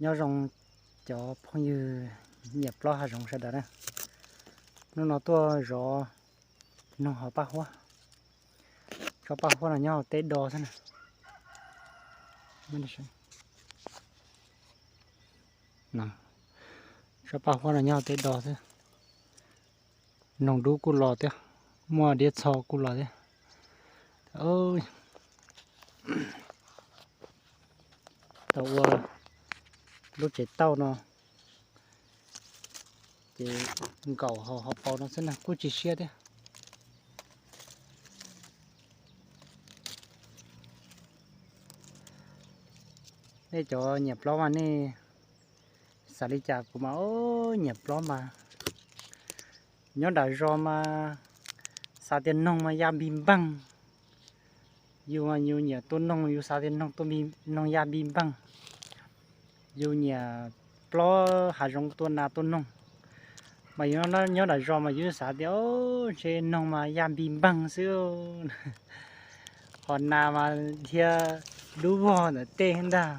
Nyob zoo cov phooj ywg nyiam plob hav zoov sawv daws na. Hnub no tuaj zov noog hauv paj huab. Tsob paj huab no nyob hauv teb do xwb na. Tsob paj huab no nyob hauv teb do xwb. Noog dub kuj los thiab, muaj diab txho kuj los thiab. Tau ua lub tsev tauj no ces nkaum hauv hauv paus no xwb na kuj tsis siab thiab. Nej cov nyiam plob mas nej xav li cas, kuv mas nyiam plob mas nyob nram zos mas xav tias noog mas ya npig npeeg. Yus mas yus nyiam tua noog, yus xav tias noog, noog ya npig npeeg. Yus nyiam plob hav zoov tua nas tua noog, mas yus nyob nram zos mas yus xav tias ntshe noog mas ya npig npeeg xwb. Ho nas mas dhia dub vog ntawm tej ntag.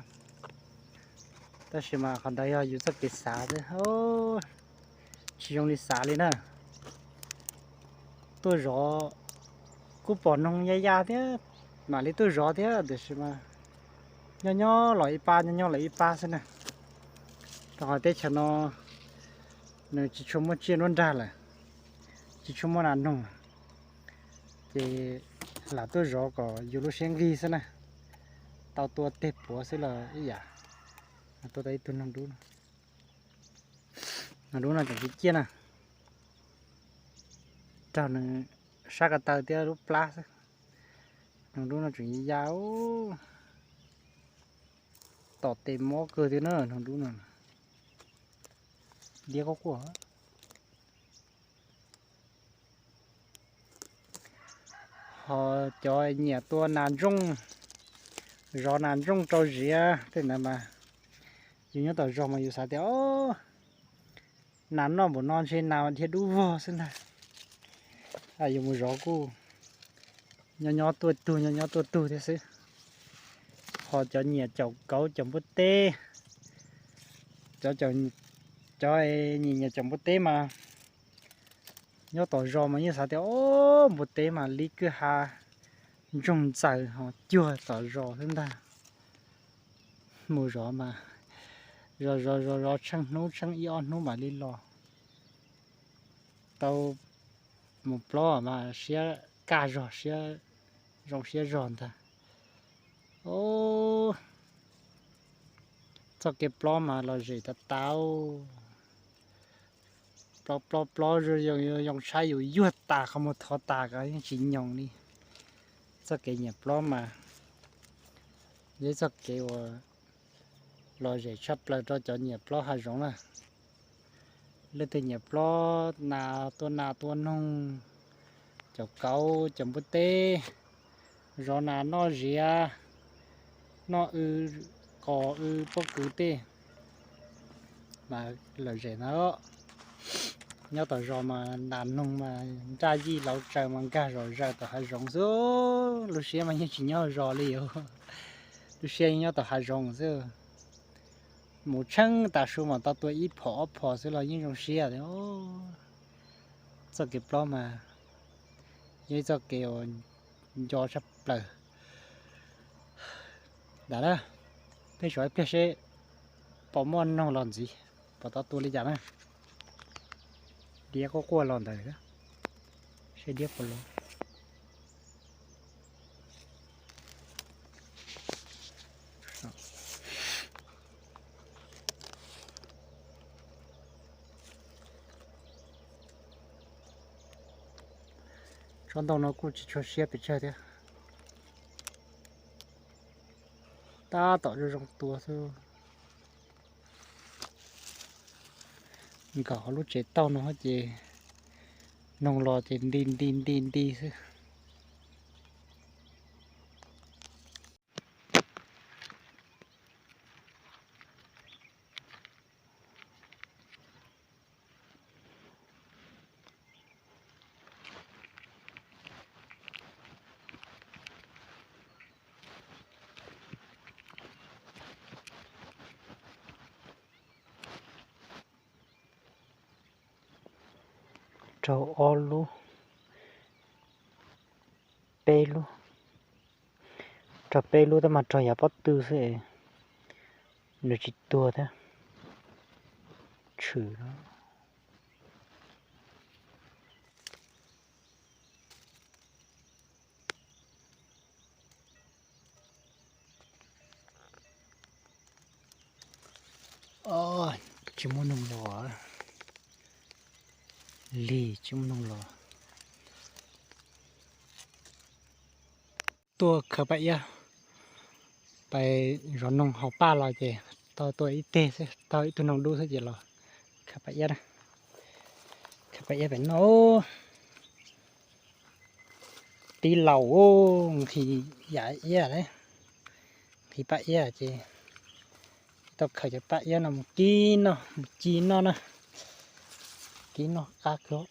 Tab sis mas qhov ntawd yog yus txoj kev xav xwb, tsis zoo li xav li na. Tuaj zov kuj pom noog ya ya thiab, mam li tuaj zov thiab, tiam sis mas nyob nyob los ib pab, nyob nyob los ib pab xwb na. Rau qhov teb chaws no nws tsis tshua muaj tsiaj nruab nrag lawm, tsis tshua muaj nas noog, ces lam tuaj zov kom yus lub siab nqig xwb na. Tau tua teg puav xwb los ib yam. Tua tau ib tug noog dub no. Noog dub no tseem ciaj ciaj na. Raug nws sab ko taw thiab lub plab xwb. Noog dub no tseem ya ya, tom tes mob kawg thiab na, noog dub no. Diab quaj quaj. Ho cov nyiam tua nas ntsooj, zov nas ntsooj rau ziav tej ntawd mas, yus nyob tom zos mas yus xav tias o, nas noj npaum no ntshe nas dhia dub vog xwb ntag. Yus mus zov kuj nyob nyob tuaj tug, nyob nyob tuaj tug thiab xwb. Ho cov nyiam caum kauv caum npua teb, cov, cov nyiam nyiam caum npua teb mas nyob tom zos mas yeej xav tias o, npua teb mas li kwj ha ntsoog ntxaws ho cuag tom zos xwb ntag. Mus zov mas zov zov zov zov tsheej hnub tsheej ib ob hnub mam li los. Tau mus plob mas siab kaj zog, siab zoo siab zog ntag. Txoj kev plob mas lom zem tas tas. Plob plob plob zoo, zoo tshaib yus yuag tas, qhov muag thov tas ko yeej tsis nyoos li. Txoj kev nyiam plob mas yog ib txoj kev uas lom zem tshaj plaws rau cov nyiam plob hav zoov na. Leej twg nyiam plob nas, tua nas tua noog, caum kauv caum npua teb, zov nas noj ziav, noj w, qos w pob kws tej mas lom zem na. Nyob tom zos mas nas noog mas nraj yij lauv tsaws mas nkag zom zaws tom hav zoov xwb, lub siab mas yeej tsis nyob zos li os. Lub siab yeej nyob tom hav zoov xwb. Mus tsheej tas su mas tau tua ib phom ob phom xwb los yeej zoo siab. Txoj kev plob mas yog ib txoj kev uas nco tshaj plaws. Ntawd na, peb xyuas ib pliag seb pom muaj noog los ntxiv, pom tau tua li cas na. Diab quaj quaj los ntawd, seb diab puas los. Tsob ntoo no kuj tsis tshua siab pes tsawg thiab, tab tom zoo zoo tua xwb. Nkaum hauv lub tsev tauj no ces noog los ces nti nti nti nti xwb. raug ob lub, peb lub, raug peb lub tab mas raug yav pob tw xwb, nws tsis tuag thiab. Tshwm. Tsis muaj noog los, lig tsis muaj noog los. Tuaj khaws paj iab, pais zov noog haus paj los ces tau tuaj ib teg xwb, tau ib tug noog dub xwb ces los khaws paj iab, khaws paj iab pem noj. Tib laus nqhis yam iab, nqhis paj iab ces tau khaws cov paj iab no mus kib noj, mus ci noj na, kib noj qab kawg.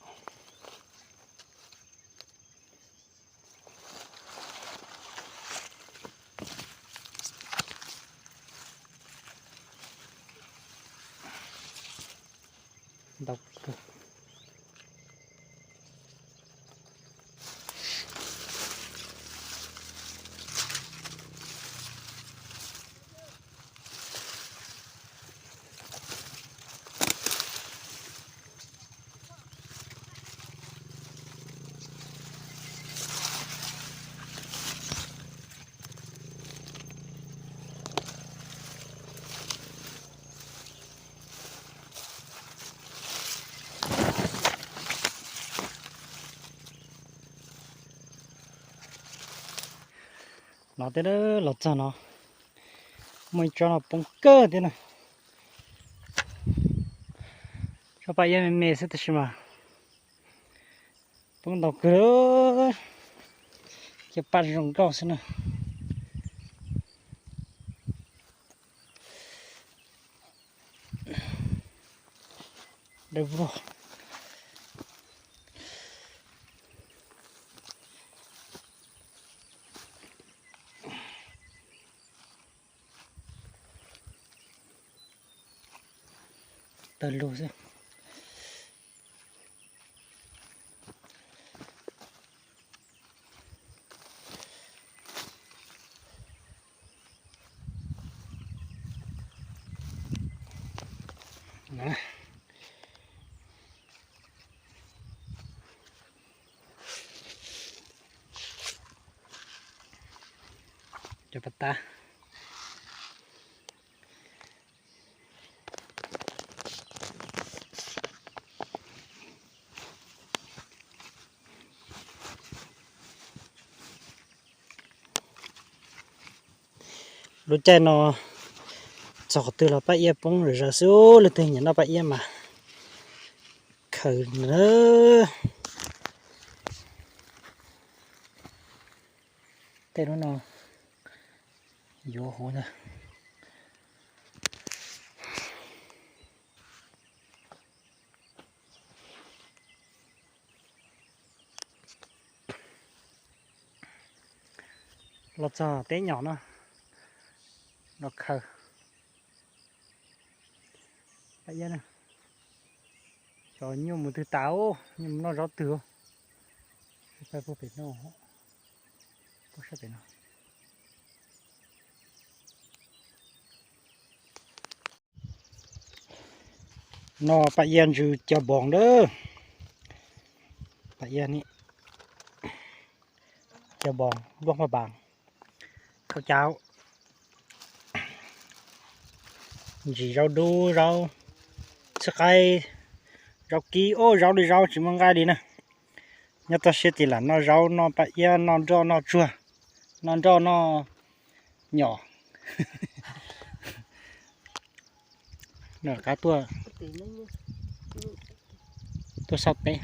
No thiab, los txog no muaj ib tsob no poob kawg thiab na. Tsob paj iab me me xwb tab sis mas poob ntau kawg, cia paj zoo nkauj xwb na. Dawb vog. Tawg lug xwb. Cov pas tas. Lub caij no txog qhov twg los paj iab poob zom zaws xwb, leej twg nyiam noj paj iab mas khaws na. Tej lub no yuav huv ntag. Los txog teb nyom no, los khaws paj iab na. Xyov nyuj mus twg tas, nyuj mus noj zaub twg. Paj puag pem no, puag sab pem no. Noj paj iab ntsw cov npoos lawm. Paj iab ni, cov npoos nplooj paj npas, khaub cav, ntsis zaub dub, zaub txhwb qaib, zaub kib, ub, zaub li zaub tsis muaj nqaij li na. Nyob toj siab ces lam noj zaub, noj paj iab, noj nroj, noj tsuag, noj nroj, noj nyom. Noj qab tuaj, tuaj xauj teb.